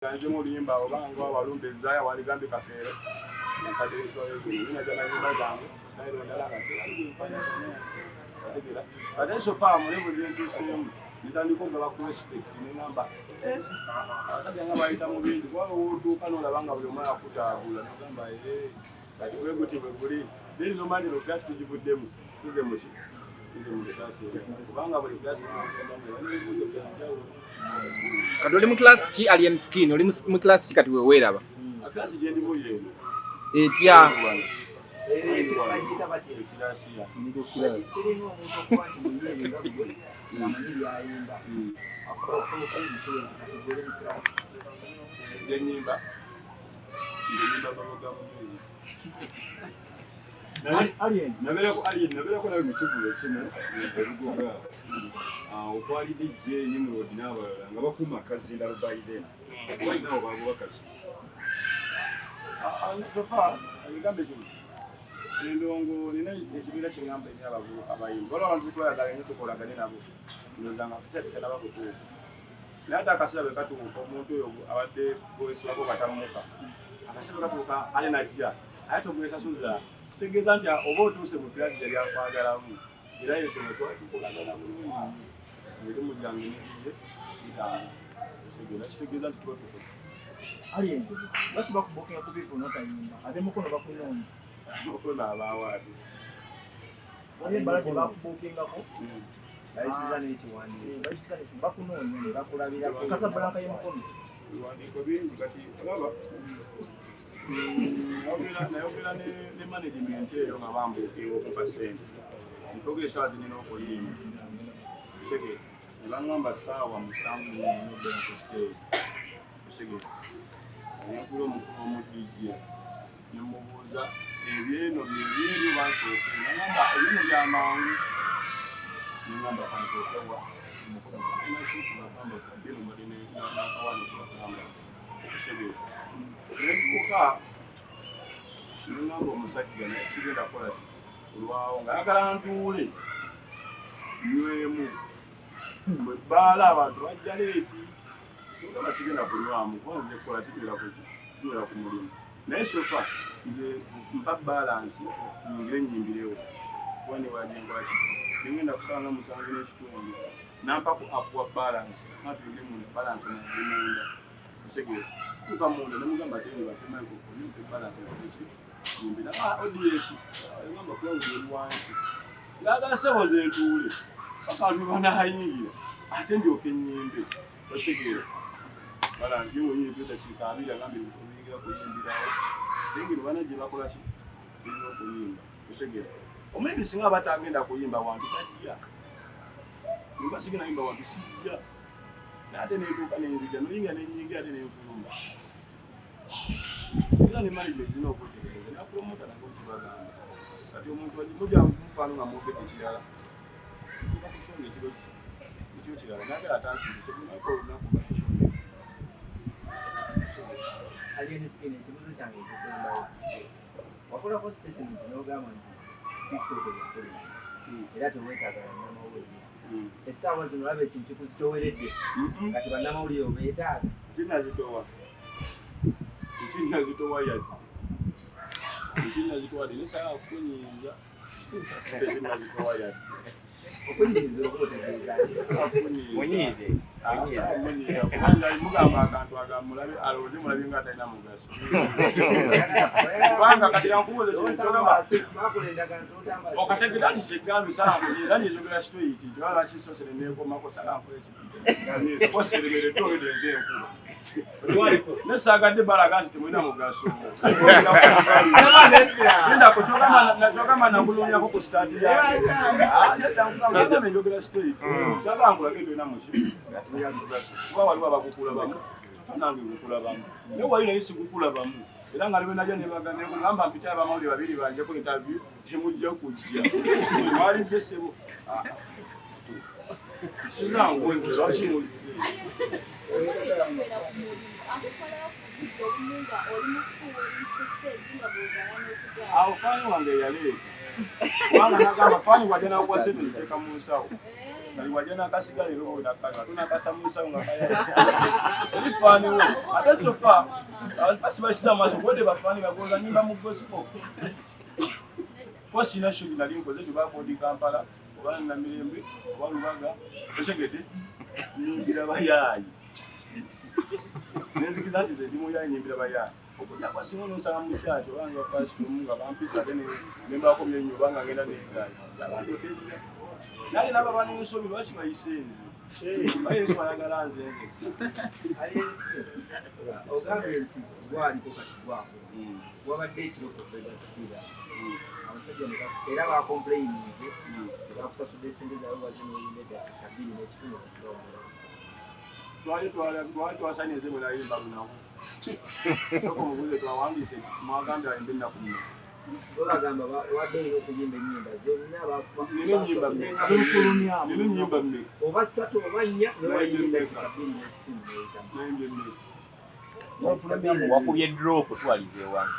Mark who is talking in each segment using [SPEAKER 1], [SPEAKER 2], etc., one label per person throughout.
[SPEAKER 1] Nzemu oluyimba oba nga walumba ezaaya waligambye Kafeero nampadde ensonga zino ninaja na nyimba zange sitayiro ndala nga tewali. Ate so far mu level gyentuuseemu, nitandika okugaba ku respect, neŋamba abasajja nga bayita mu bingi, kuba wotuuka nolaba nga buli omu akutaagula, nogamba, "Kati bwe guti bwe guli." Then nomanya nti class tugivuddemu, tuze muki, tuze mu class, kubanga buli class n'ebibuuzo byanjawulo.
[SPEAKER 2] Kati oli mu class ki, Alien Skin? Oli mu class ki kati weweeraba?
[SPEAKER 1] Class gyendimu yeeno.
[SPEAKER 2] Etya?
[SPEAKER 3] Bagiyita batya?
[SPEAKER 1] Ekirasi ya
[SPEAKER 3] Kiringa omuntu okuba nti muyimbi nga gwe, ng'amanyi byayimba, akola ebitendo, kati gwe mu class.
[SPEAKER 1] Gyenyimba, nze nyimba bubblegum music.
[SPEAKER 4] Alien.
[SPEAKER 1] Nabeerako, Alien, nabeerako nawe mu kivvulu ekimu
[SPEAKER 4] ebugoga okwali DJ Nimrod n'abalala nga bakuuma akazindalo. By then balinawo baabubakazi.
[SPEAKER 1] So far ebigambo ekimu, endongo, nina ekibiina kyeŋŋamba eri abavubuka abayimbi. Waliwo abantu betwayagala nnyo tukolagane nabo, ndowooza nga akaseera tekanaba kutuuka, naye ate akaseera bwe katuuka, omuntu oyo abadde gwesibako katamuka, akaseera bwe katuuka ale najja, aye togwesasuza. Kitegeeza nti oba otuuse mu class gyali akwagalamu, era yensonga twali tukolagana bulungi nnyo, emirimu gyange negiye gitambula. Kitegeeza kitegeeza nti tuba tukoze.
[SPEAKER 5] Alien, lwaki bakubuukinga ku bivvulu n'otayimba? Ab'emukono bakunoonya.
[SPEAKER 1] Mukono abaawaadi.
[SPEAKER 5] Waliwo ebbala gye bakubuukingako.
[SPEAKER 3] Bayisiza n'ekiwandiiko.
[SPEAKER 5] Bayisiza n'ekiwandiiko, bakunoonya.
[SPEAKER 3] Ne bakulabirako.
[SPEAKER 5] Casablanca y'emukono.
[SPEAKER 1] Ebiwandiiko bingi. Kati olaba nayogera ne management eyo nga bambuukinga okumpa sente, ntogera esaawa zinina okuyimba sege, ne baŋŋamba saawa 7 nina okubeera ku stage. Osege nenkula omukulu omudijje, nemubuuza ebyeno byebyebyo bansooke, nagamba ebyeno byamangu, neŋŋamba kansookewa omukono gwange bagamba byeno mbadde nakawaani kubagamba okusegeera. Nentuuka neŋŋamba omusajja, naye sigenda kukola ki olwawo nga ayagala ntuule nywemu bwe bbaala, abantu bajja late. Ogamba sigenda kunywamu kuba nze kukola, sinywera kuki, sinywera ku mulimu. Naye so far nze mpa balance, nyingire nyimbirewo kuba newajenkola ki, nengenda kusanga 7:30, nampa ku afuwa balance, natuyingire munda, balance nali munda. Osegeera, tuuka munda nemugamba teni bate microphone, mpe balance nkoleki, nyimbira. Audience egamba crowd eri wansi, ngaagala sebo nze ntuule paka abantu banayingira ate ndyoke nyimbe. Osegeera, balance ye wenyini tu dakiika 20, agambye oyingira kuyimbirawo, naye bana gye bakola ki, birina okuyimba. Osegeera, omuyimbi singa aba tagenda kuyimba wantu tajja. Nimba sigenda yimba wantu sijja, naye ate netuuka nenzija noyingira nenyingira ate nenfuluma. Era ne manager zirina okwetegereza napromota nabo kibagamba. Kati omuntu mujja mukwano nga mwogedde kirala, tuuka ku show ekiro ekiro kirala, nagala atankirise lunaku olunaku nga show.
[SPEAKER 3] Alien Skin, ekibuuzo kyange ekisembayo, wakolako statement n'ogamba nti TikTok yakolera era teweetaaga bannamawulire. Essaawa zino olaba ekintu kikuzitoweredde, kati bannamawulire obeetaaga?
[SPEAKER 1] Kinazitowa, ekinazitowa yadde, ekinazitowa dde nesaala kukunyiiza, ekinazitowa yadde.
[SPEAKER 3] Okunyiriza oba otegeeza ki?
[SPEAKER 6] Munyiize.
[SPEAKER 1] Munyiiza kubanga mugamba akantu agamulabe, alowooze mulabe nga atalina mugaso, kubanga kati ankubuuza kintu kyogamba.
[SPEAKER 3] Bakola endagaano totamba.
[SPEAKER 1] Okategera nti kyegambye sala nkunyiiza, nti straight nti wala kisosere nekomako sala nkola ekintu koseremeredde olwedde nze enkuba nesaagadde balaga nti temulina mugaso. Lindako, kyogamba nakulumyako ku sitaati yange, njogera straight, saagala nkulage tolina muki mugaso, kuba waliwo abagukulabamu, so far nange ngukulabamu, naye wali naye sigukulabamu. Era nga liwe najja nekugamba mpite abamawulire babiri banjeko interview, temujja kujja, mwalize sebo sinangu lwaki muzze.
[SPEAKER 7] Okubeera ku mulimu ate twalayo ku budde obumu nga oli mukufuuwa ebintu ku stage nga bw'ogala n'okugaana.
[SPEAKER 1] Awo faani wange yaleeta, kubanga nagamba faani wajja nakuwa sente ziteeka mu nsawo. Kali wajja n'akasigala era oba nakanywa ate nakasa mu nsawo nga kaya. Oli faani wo ate sofa basibasiza amaaso gode bafaani bagoza nyimba mu gospel. Kuba sirina show gye nali nkoze gye bakoodi Kampala oba Namirembe oba Lubaga otegedde nyimbira bayaayi. Nenzikiza nti nze ndi muyaayi nyimbira bayaayi. Okujjako singa onosanga mu kyaki oba nga pasita omu nga bampisa ate ne mbaako byenyo oba nga ngenda nengayi. Abantu tejja. Nali nabo abanensobi lwaki bayise nze? Baye Yesu ayagala nze nze.
[SPEAKER 3] Ogambye nti gwaliko kati gwako. Wabadde ekiro ku Vegas Villa. Abasajja ne era bakompuleyininze bakusasudde sente zaabwe waze n'oyimba eddakiika bbiri n'ekitundu nesibawa.
[SPEAKER 1] Twali twali twasanye nze bwe nayimba lunaku. Sooka omubuuze twawandiise mwagambye ayimbe ennaku mmeka.
[SPEAKER 3] Bo bagamba wadde olina okuyimba ennyimba zonna
[SPEAKER 1] Nina ennyimba mmeka? Nina ennyimba mmeka?
[SPEAKER 3] Oba ssatu oba nnya ne wayimba eddakiika bbiri n'ekitundu n'oyitamu.
[SPEAKER 1] Nayimbye mmeka?
[SPEAKER 6] Wakubye drop twalize ewange.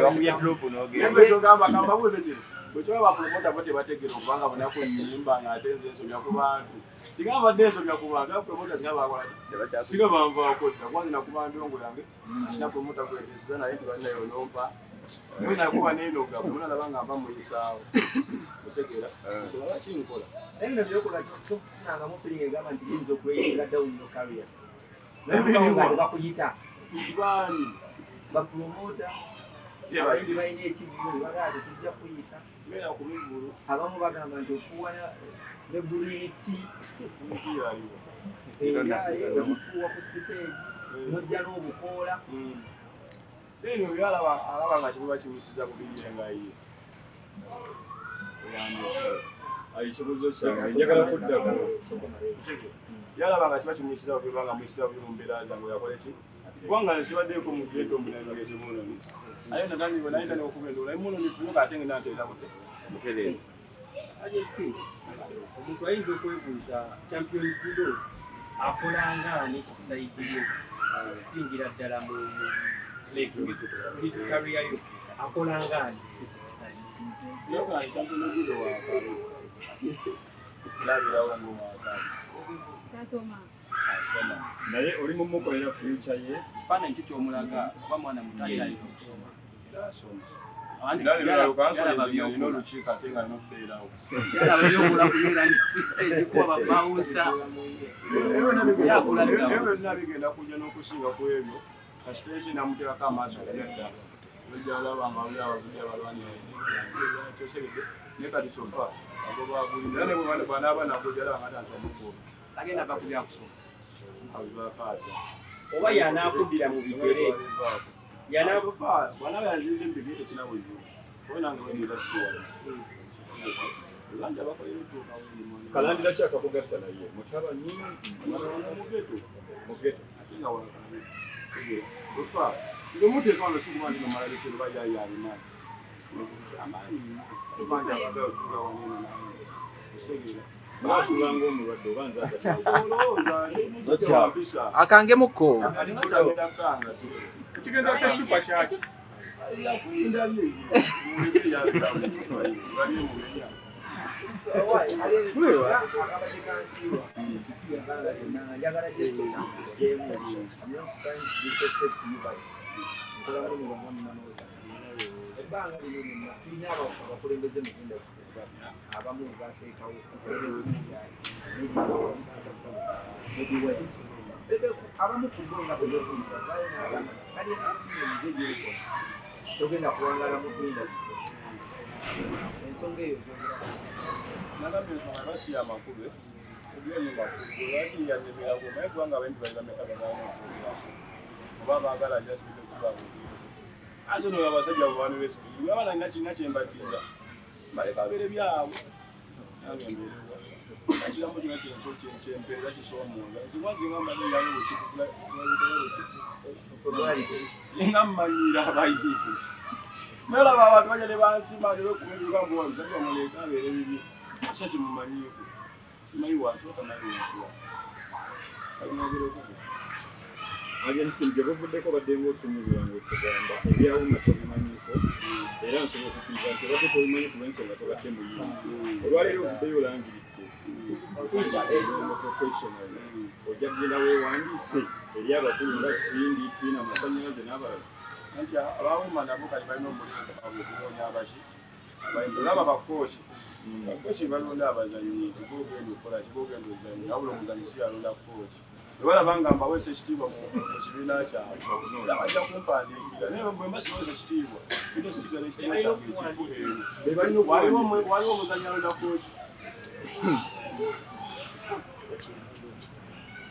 [SPEAKER 6] Wakubye drop n'ogenda.
[SPEAKER 1] Kyogamba kambabuuze kino bwe kiba bapromota bo tebategeera okubanga bunaku nnyimba ng'ate nze nsobya ku bantu singa mbadde nsobya ku bantu abapromota singa bakola ki singa banvaako dda kuba nze nakuba ndongo yange sina promota kwetesiza naye nti balinayo nompa naye nakuba neenoga bwe munalaba nga mba muyisaawo otegeera nsonga lwaki nkola
[SPEAKER 3] Naye bino byokola tofunangamu feeling egamba nti biyinza okuleetera down your career.
[SPEAKER 1] Naye biriwa.
[SPEAKER 3] Nga bakuyita
[SPEAKER 1] baani
[SPEAKER 3] bapromota abayimbi balina ekivvulu bagamba tetujja kuyita.
[SPEAKER 1] Beera ku bivvulu.
[SPEAKER 3] Abamu bagamba nti ofuuwa ne green tea.
[SPEAKER 1] Omupiira aliwo.
[SPEAKER 3] Era ofuuwa ku siteegi n'ojja n'obukoola.
[SPEAKER 1] Then oyo alaba alaba nga kibuba kimuyisiza bubi ye nga ye.
[SPEAKER 4] Ekibuuzo kyange njagala kuddako.
[SPEAKER 1] Yalaba nga kiba kimuyisiza bubi oba nga muyisiza bubi mu mbeera zange yakole ki? Kubanga nze sibaddeeko mu ghetto mbu nayogeze munooni. Aye natandika naye ntandika okuba endoolo naye munooni fuuka ate ngenda nteera bute.
[SPEAKER 6] Mutereeze.
[SPEAKER 8] Omuntu ayinza okwebuuza Champion Gudo akola ng'ani ku sayidi ye okusingira ddala mu music career yo akola ng'ani specifically?
[SPEAKER 1] Yoga Champion Gudo wa kabi. Labirawo ng'owakabi.
[SPEAKER 7] Tasoma.
[SPEAKER 1] Asoma.
[SPEAKER 4] Naye oli mumukolera future ye.
[SPEAKER 9] Ekifaananyi kyo ky'omulaga oba mwana muto akyalina okusoma.
[SPEAKER 1] Era asoma.
[SPEAKER 9] Anti
[SPEAKER 1] Era leero
[SPEAKER 9] yalaba
[SPEAKER 1] kansala nina
[SPEAKER 9] by'okola.
[SPEAKER 1] olukiiko ate nga nina okubeerawo.
[SPEAKER 9] Yalaba by'okola kubeera ne ku stage kuba babawunsa.
[SPEAKER 1] Ebyo byonna bigenda kujja n'okusinga ku ebyo kasita ensi namuteekako amaaso ebyadda ojja alaba nga oli abavudde abalwani kyosegedde ne kati sofa agoba agulina era ne bwe bw'anaaba nagojja alaba nga atandise omukuba
[SPEAKER 9] Tagenda va ku byakusoma.
[SPEAKER 1] abivaako atya
[SPEAKER 8] Oba y'anaakuddira mu bigere.
[SPEAKER 1] Sofa bw'anaaba yanziridde mu bigere tekina buzibu kuba nange wendiba siwala ebanja bakolera otuuka wendi mwana
[SPEAKER 4] Kalandira ki akakugatta naye? Mutabani
[SPEAKER 1] mugeto
[SPEAKER 4] mugeto.
[SPEAKER 1] ate nga wakabi ofa ndomuteeka wano sikuba nti nomala biseera oba yayi abimanyi amaanyi kubanja abagala otuula wanene nange osegeera
[SPEAKER 4] Baatuula ng'omulwadde oba nze akati.
[SPEAKER 1] olowooza omusajja wa mpisa
[SPEAKER 2] Akangemuko.
[SPEAKER 1] alina kyagenda kukanga si
[SPEAKER 10] Ekigenda ky'eccupa kyaki?
[SPEAKER 1] yakuyinda bye muleke yabiramu
[SPEAKER 3] Njagala jesoma zeemu. I'm not trying to disrespect you but nkola mulimu gwange munnamawulire. Ebbanga lino lyonna tulina abakulembeze mu industry abamu bateekawo abamu ku bo nga bwe beebuulira balina emize gy'okola togenda kuwangala mu industry. Ensonga eyo gyogerako.
[SPEAKER 1] Nagambye ensonga basiya amakulu ebyonyi makulu lwaki yanyemerako naye kubanga abayimbi bali bameka bagaana okwogerako oba baagala jasibide kuba bogereko ate no abasajja bwani besibiri baba nalina kirina kyembaddiza baleka babeere byabwe nange mbeerewa ekigambo kino kyenso kyempeerera kisoomooza nsinga nsinga mmanyi yange singa mmanyira abayimbi naye olaba abantu bajja ne bansima ne bekuba ebigambo wa musajja muleka abeere bibi kisa kimumanyiiko simanyi wansi otamanyi wansi wa kalinogereko
[SPEAKER 4] Alien Skin gye buvuddeko badde ng'otunyumira ng'otugamba ebyawo nga tobimanyiiko Era nsobola okukkiriza nti obadde tobimanyi ku lw'ensonga tobadde muyimbi. Olwaleero ovuddeyo olangiridde professional, ojja kugenda weewandiise eri abakulu nga Cindy, Fiina Amasannyalaze n'abalala.
[SPEAKER 1] Anti abawema nabo kati balina omulimu gwabwe okunoonya abaki abayimbi. Olaba bakooki, bakooki balonda abazannyi nti gogenda okukola ki, gogenda ozannya, wabula omuzannyi si yalonda kooki. Bwe balaba nga mbaweesa ekitiibwa mu kibiina kyabwe, era bajja kumpandiikira, naye bwe mba sibaweesa ekitiibwa, ngenda osigala ekitiibwa kyange ekifu eno. Waliwo omuzannyi alonda kooki?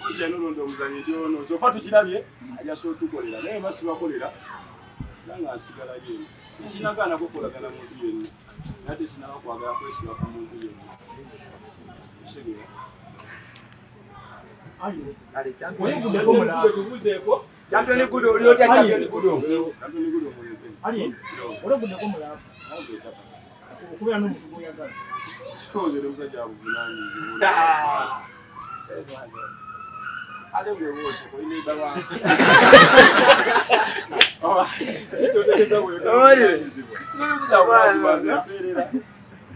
[SPEAKER 1] Kooki alina olonda omuzannyi nti ono sofa tukirabye ajja so tukolera, naye mba sibakolera era nga nsigalayo eno. Tesinagaana kukolagana muntu yenna, naye tesinaba kwagala kwesiba ku muntu yenna. Kitegeera?
[SPEAKER 6] Champion Gudo, oli otya Champion Gudo?
[SPEAKER 1] Champion Gudo muleke.
[SPEAKER 5] Alien, ologuddeko mulavu okubeera n'omuntu gw'oyagala.
[SPEAKER 1] Sikoze n'omusajja abuvunaanyizibwa. Ate gwe bw'oseka olina ebbaluwa.
[SPEAKER 4] Kikyotegeeza bw'oyogera obuvunaanyizibwa.
[SPEAKER 1] N'omusajja abuvunaanyizibwa, nze mpeerera.